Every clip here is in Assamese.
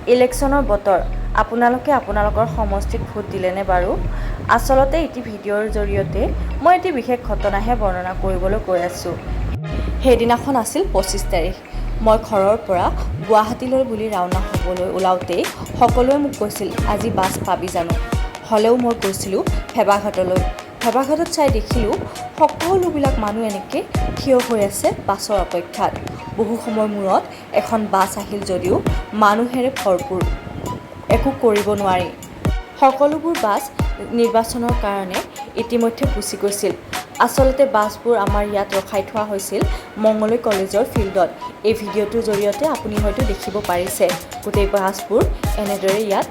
ইলেকশ্যনৰ বতৰ। আপোনালোকে আপোনালোকৰ সমষ্টিত ভোট দিলেনে বাৰু? আচলতে এটি ভিডিঅ'ৰ জৰিয়তে মই এটি বিশেষ ঘটনাহে বৰ্ণনা কৰিবলৈ গৈ আছোঁ। সেইদিনাখন আছিল 25 তাৰিখ। মই ঘৰৰ পৰা গুৱাহাটীলৈ বুলি ৰাওনা হ'বলৈ ওলাওঁতেই সকলোৱে মোক কৈছিল, "আজি বাছ পাবি জানো?" হ'লেও মই গৈছিলোঁ ভেবাঘাটলৈ। ভেবাঘাটত চাই দেখিলোঁ, সকলোবিলাক মানুহ এনেকৈ থিয় হৈ আছে বাছৰ অপেক্ষাত। বহু সময় মূৰত এখন বাছ আহিল যদিও মানুহেৰে ভৰপূৰ, একো কৰিব নোৱাৰি। সকলোবোৰ বাছ নিৰ্বাচনৰ কাৰণে ইতিমধ্যে গুচি গৈছিল। আচলতে বাছবোৰ আমাৰ ইয়াত ৰখাই থোৱা হৈছিল মঙলৈ কলেজৰ ফিল্ডত। এই ভিডিঅ'টোৰ জৰিয়তে আপুনি হয়তো দেখিব পাৰিছে, গোটেই বাছবোৰ এনেদৰে ইয়াত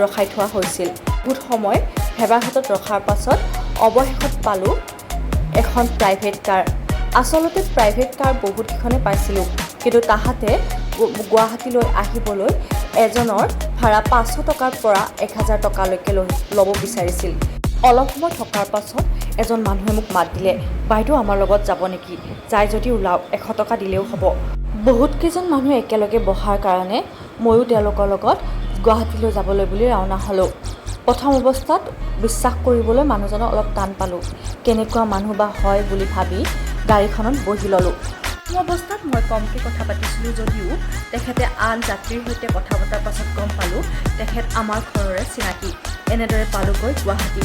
ৰখাই থোৱা হৈছিল। বহুত সময় ভেবাঘাটত ৰখাৰ পাছত অৱশেষত পালোঁ এখন প্ৰাইভেট কাৰ। আচলতে প্ৰাইভেট কাৰ বহুতকেইখনে পাইছিলোঁ, কিন্তু তাহাঁতে গুৱাহাটীলৈ আহিবলৈ এজনৰ ভাড়া 500 টকাৰ পৰা 1000 টকালৈকে ল'ব বিচাৰিছিল। অলপ সময় থকাৰ পাছত এজন মানুহে মোক মাত দিলে, "বাইদেউ, আমাৰ লগত যাব নেকি? যায় যদি ওলাওক, 100 টকা দিলেও হ'ব।" বহুতকেইজন মানুহ একেলগে বহাৰ কাৰণে ময়ো তেওঁলোকৰ লগত গুৱাহাটীলৈ যাবলৈ বুলি ৰাওনা হ'লোঁ। প্ৰথম অৱস্থাত বিশ্বাস কৰিবলৈ মানুহজনক অলপ টান পালোঁ। কেনেকুৱা মানুহ বা হয় বুলি ভাবি গাড়ীখনত বহি ল'লোঁ। প্ৰথম অৱস্থাত মই কমকৈ কথা পাতিছিলোঁ যদিও তেখেতে আন যাত্ৰীৰ সৈতে কথা পতাৰ পাছত গম পালোঁ, তেখেত আমাৰ ঘৰৰে চিনাকি। এনেদৰে পালোগৈ গুৱাহাটী।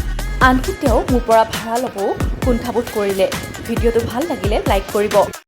আনকি তেওঁ মোৰ পৰা ভাড়া ল'বও কুণ্ঠাবোধ কৰিলে। ভিডিঅ'টো ভাল লাগিলে লাইক কৰিব।